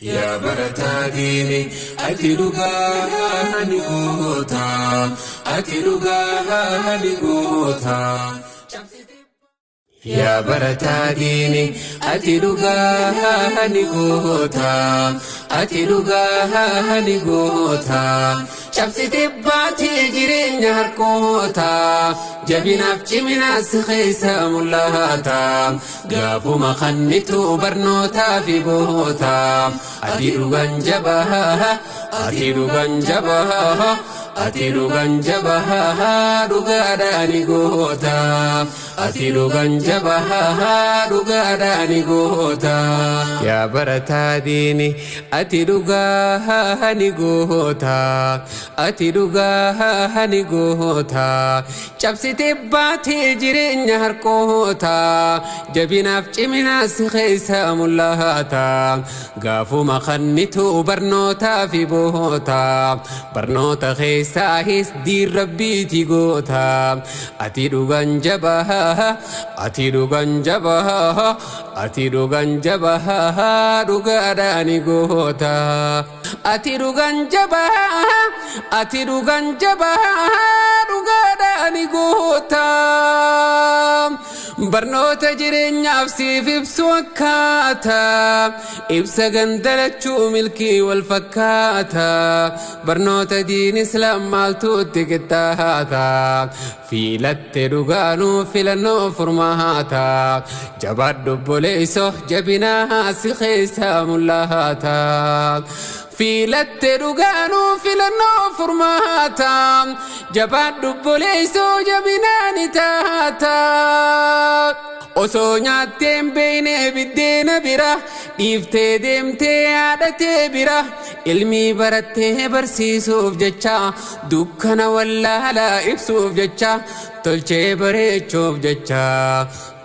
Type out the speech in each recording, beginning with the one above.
Yaa barataa diini ati dhugaa ni goota, ati dhugaa ni goota. Yaa barataa diini ati dhugaa ni goota, ati dhugaa ni goota. Cabsitee baatee jireenya harkoota, jabinaaf ciminaas keessa mul'ata. Gaafuma kannitu barnootaa fi boota. Ati dhugaan jabaa, ati dhugaan jabaa, ati dhugaan jabaa, dhugaadhaan goota. Ati dhugaan jabaa, dhugaadhaan goota. Yaa barataa diini ati dhugaa ni goota, ati dhugaa ni goota. Cabsitee baatee jireenya harkoota, jabinaaf ciminaas keessa mul'ata. Gaafuma kannitu barnootaa fi boota, barnoota keessaahis diin rabbiiti goota. Ati dhugaan jabaa, ati dhugaan jabaa, ati dhugaan jabaa, dhugaadhaan goota. Ati dhugaan jabaa, ati dhugaan jabaa, dhugaadhaan goota. Barnoota jireenyaaf siif ibsu akkaataa, ibsa gandalachuu milkii wal fakkaata. Barnoota diin islaam maaltu itti qixxaata? Filatte dhugaanuu filannoo furmaata. Jabaadhu obboleessoo, jabinaa si keessa mul'ata. Filatte dhugaanuu filannoo furmaata. Jabaadhu obboleessoo, jabinaa ni taata. Osoo nyaattee hin beekne biddeena bira, dhiiftee deemtee haadhatee bira, ilmii barattee barsiisuuf jecha, dukkana wallaalaa ibsuuf jecha, tolchee bareechuuf jecha,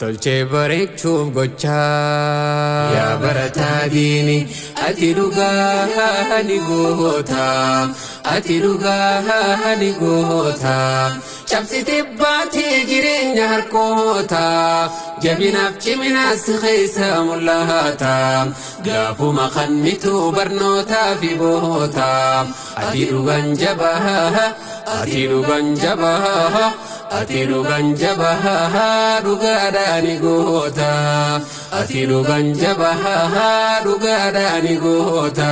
tolchee bareechuuf gocha. Yaa barataa diini ati dhugaa ni goota, ati dhugaa ni goota. Cabsitee baatee jireenya harkoota, jabinaaf ciminaas keessa mul'ata. Gaafuma kannitu barnootaa fi boota. Ati dhugaan jabaa, ati dhugaan jabaa, ati dhugaan jabaa, dhugaadhaan goota. Ati dhugaan jabaa, dhugaadhaan goota.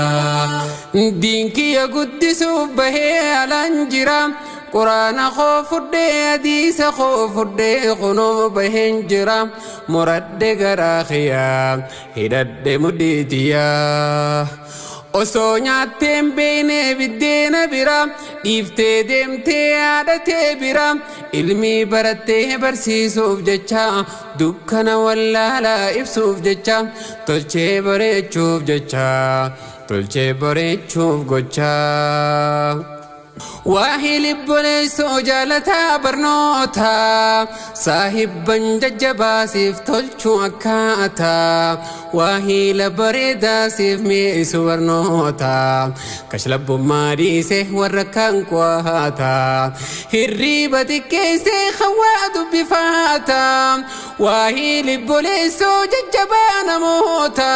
Diinkiyya guddisuuf bahee alaan jira. Quraana koo fudhee, hadiisa koo fudhee, kunoo baheen jira. Muradhe garaa kiyyaa, hidhadhe mudhiitiyyaa. Osoo nyaattee hin beekne biddeena bira, dhiiftee deemtee haadhatee bira, ilmii barattee barsiisuuf jecha, dukkana wallaalaa ibsuuf jecha, tolchee bareechuuf jecha, tolchee bareechuuf gocha. Waahii libboleessoo jaalataa barnoota, saahibban jajjabaasiif tolchuu akkaataa, waahii bareedaasiif mi'eessu barnoota, kashlabbummaa dhiise warra kaan qo'ata, hirriiba xiqqeessee hawaa dubbifaata. Waahii libboleessoo jajjabaa namoota,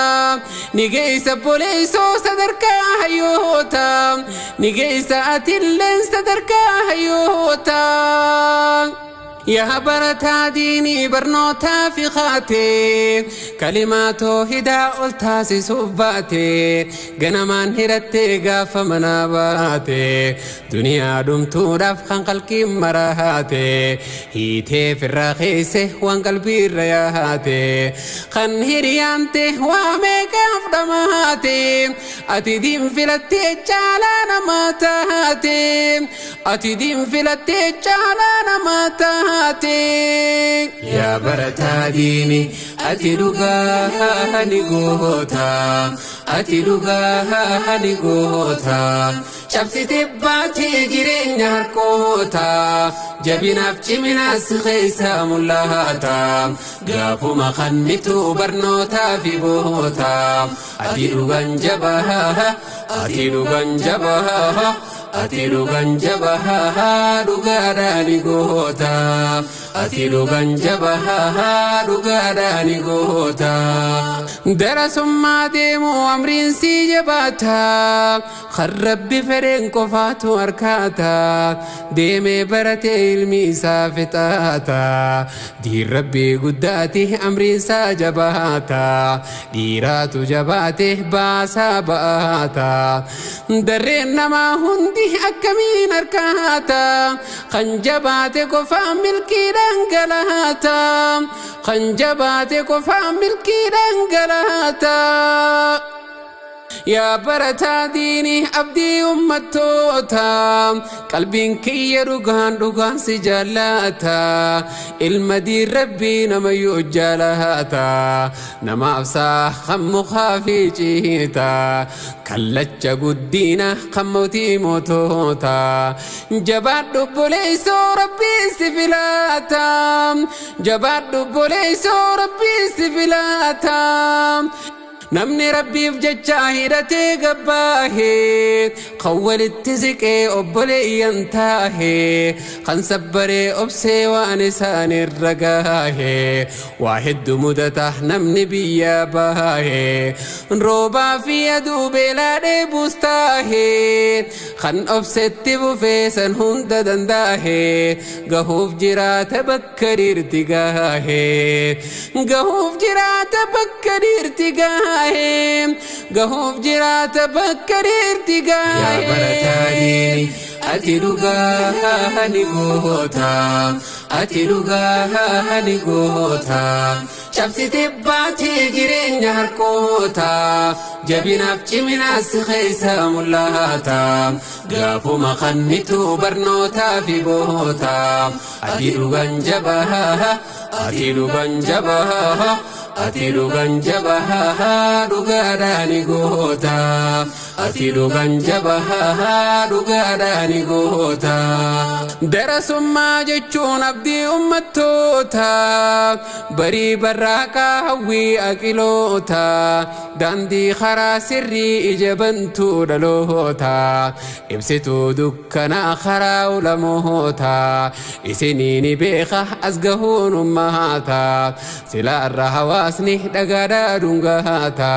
ni geessa obboleessoo sadarkaa hayyoota, ni geessa atilleen sadarkaa hayyoota. Yaa barataa diinii barnootaa fi kaatee, kalimaa toohidaa ol taasisuuf baate, ganamaan hirattee gaafa manaa baate, duniyaa dhumtuudhaaf kan qalqiin maraate, hiitee firraa keesse waan qalbiirra yaate, kan hiriyaante waa meeqaaf dhamaate, ati diin filattee caalaa namaa taate, ati diin filattee caalaa namaa taate. Yaa barataa diini ati dhugaa ni goota, ati dhugaa ni goota. Cabsitee baatee jireenya harkoota, jabinaaf ciminaas keessa mul'ata. Gaafuma kannitu barnootaa fi boota. Ati dhugaan jabaa, Ati dhugaan jabaa, ati dhugaan jabaa, dhugaadhaan goota. Ati dhugaan jabaa, dhugaadhaan goota. Darasummaa deemuu amriin si jabaata, kan Rabbi fedheen qofaatu harkaata. Deemee baratee ilmi isaa fixaata, diin Rabbii guddaati amriin isaa jabaata. Dhiiraatu jabaate baasaa ba'aata, darreen namaa hundi akkamiin harkaata? Kan jabaate qofaa milkiidhaan galaata, kan jabaate qofaa milkiidhaan galaata. Yaa barataa diinii, abdii ummattoota, qalbiin kiyya dhugaan dhugaan si jaallata. Ilma diin Rabbii namayyuu jaalata, namaaf saa kan mukaa fi ciita, kallacha guddina kan mootii mootota. Jabaadhu obboleessoo, Rabbii si filata. Jabaadhu obboleessoo, Rabbii si filata. Namni Rabbiif jecha hidhatee gabbaahee, kan walitti siqee obboleeyyan taahee, kan sabbaree obsee waan isaan irra gaahee, waa hedduu mudata namni biyya baahee, roobaa fi aduu beelaa dheebuus taahee, kan obsetti bufee san hunda dandaahee, gahuuf jiraata bakka dhiirti gaahee, gahuuf jiraata bakka dhiirti gaahee, gahuuf jiraata bakka dhiirti gaahee. Yaa barataa diini, ati dhugaa ni goota, ati dhugaa ni goota. Cabsitee baatee jireenya harkoota, jabinaaf ciminaas keessa mul'ata. Gaafuma kannitu barnootaa fi boota. Ati dhugaan jabaa, ati dhugaan jabaa, ati dhugaan jabaa, dhugaadhaan goota. Ati dhugaan jabaa, dhugaadhaan goota. Darasummaa jechuun abdii ummattoota, barii barraaqaa hawwii aqiloota, daandii karaa sirrii ija bantuu dhaloota, ibsituu dukkanaa karaa ulamoota. Isinii ni beeka as gahuun ummata, silaarra hawaasni dhagaadhaa dhungaata.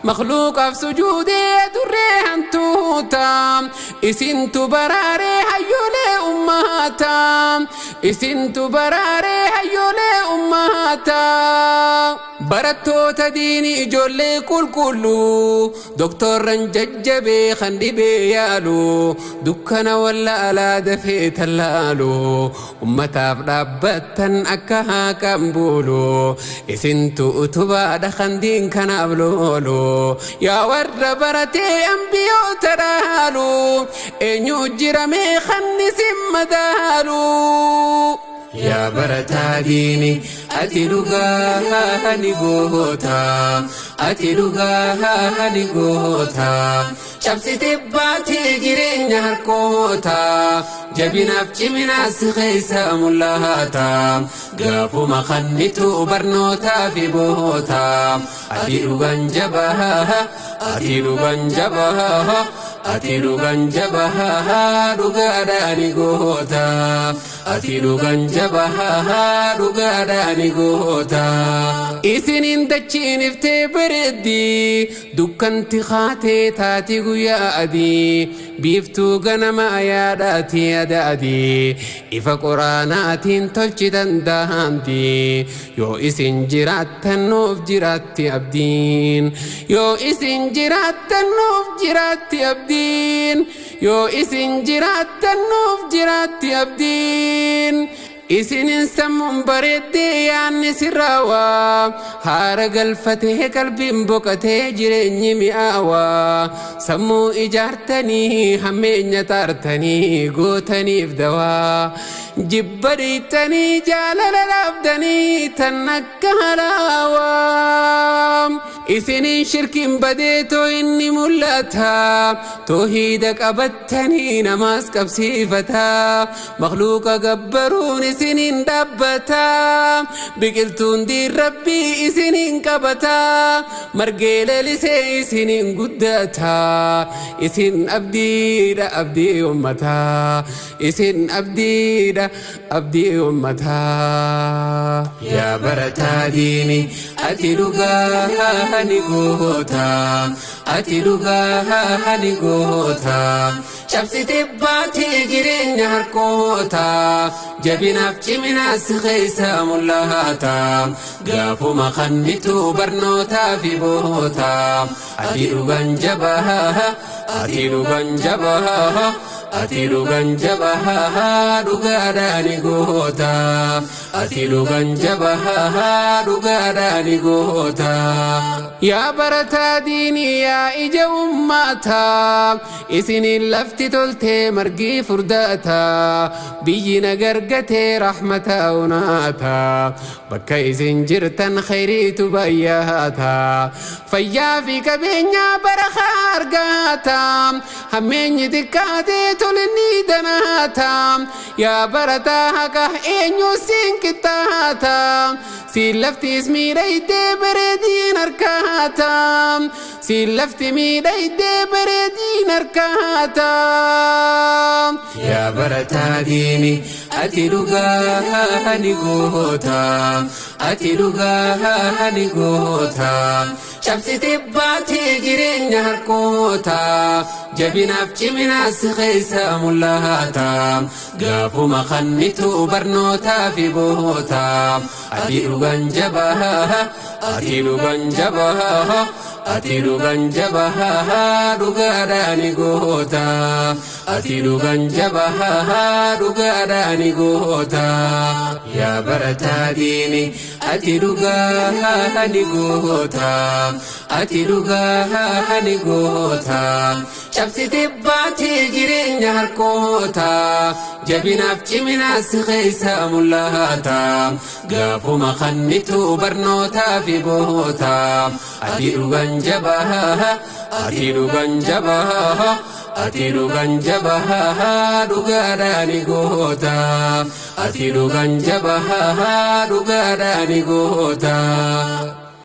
Makluuqaaf sujuudee durree hantuuta, isintu baraaree hayyoolee ummata, isintu baraaree hayyoolee ummata. Barattoota diinii, ijoollee qulqulluu, doktorran jajjabee kan dhibee yaalu, dukkana wallaalaa dafee tallaalu, ummataaf dhaabbattan akka haqaan buulu, isintu utubaadha kan diin kanaaf loolu. Yaa warra baratee ambiyoota dhaalu, eenyu jiramee kan isin madaalu? Yaa barataa diini, ati dhugaa ni goota, ati dhugaa ni goota. Cabsitee baatee jireenya harkoota, jabinaaf ciminaas keessa mul'ata. Gaafuma kannitu barnootaa fi boota. Ati dhugaan jabaa, ati dhugaan jabaa, ati dhugaan jabaa, dhugaadhaan goota. Ati dhugaan jabaa, dhugaadhaan goota. Isiniin dachiin iftee bareeddi, dukkanti kaatee taati guyyaa adii, biiftuu ganama yaadhaati adaadii, ifa qoraanaatiin tolchitan daandii. Yoo isin jiraattan nuuf jiraatti abdiin, yoo isin jiraattan nuuf jiraatti abdiin, yoo isin jiraattan nuuf jiraatti abdiin. Isinin sammuun bareeddee yaanni sirraawaa, haara galfatee qalbiin boqotee jireenyi mi'aawaa. Sammuu ijaartanii hammeenya taartanii gootaniif dawaa. Jibba dhiittanii jaalala dhaabdanii tan akka halaawaa. Isiniin shirkiin badeetoo inni mul'ata. Toohiida qabattanii namaas qabsiifata. Makluuqa gabbaruun isiniin dhaabbata. Biqiltuun diin rabbii isiniin qabata. Margee lalisee isiniin guddata. Isin abdiidha abdii ummataa. Isin abdiidha abdii ummataa. Yaa barataa diini ati dhugaa ni goota. Ati dhugaa ni goota. Cabsitee baatee jireenya harkoota. Jabinaaf ciminaas keessa mul'ata. Gaafuma kannitu barnootaa fi boota. Ati dhugaan jabaa. Ati dhugaan jabaa. Ati dhugaan jabaa dhugaadhaan goota. Ati dhugaan jabaa dhugaadhaan goota. Yaa barataa diinii yaa ija ummataa. Isiniin lafti toltee margi furdata. Biyyi nagargatee rahmata unaata. Bakka isin jirtan khayriitu bayyaata. Fayyaa fi qabeenyaa barakaa argata. Hammeenyi xiqqaatee tolinni danaata. Yaa barataa haqa eenyu siin qixxaata. Siin laftis miidhaydee bareediin harkaata. Siin lafti miidhaydee bareediin harkaata. Yaa barataa diini ati dhugaa ni goota. Ati dhugaa ni goota. Cabsitee baatee jireenya harkoota. Jabinaaf ciminaas keessa mul'ata. Gaafuma kannitu barnootaa fi boota. Ati dhugaan jabaa. Ati dhugaan jabaa. Ati dhugaan jabaa dhugaadhaan goota. Ati dhugaan jabaa dhugaadhaan goota. Yaa barataa diini ati dhugaa ni goota. Ati dhugaa ni goota. Cabsitee baatee jireenya harkoota. Jabinaaf ciminaas keessa mul'ata. Gaafuma kannitu barnootaa fi boota. Ati dhugaan jabaa. Ati dhugaan jabaa. Ati dhugaan jabaa dhugaadhaan goota. Ati dhugaan jabaa dhugaadhaan goota.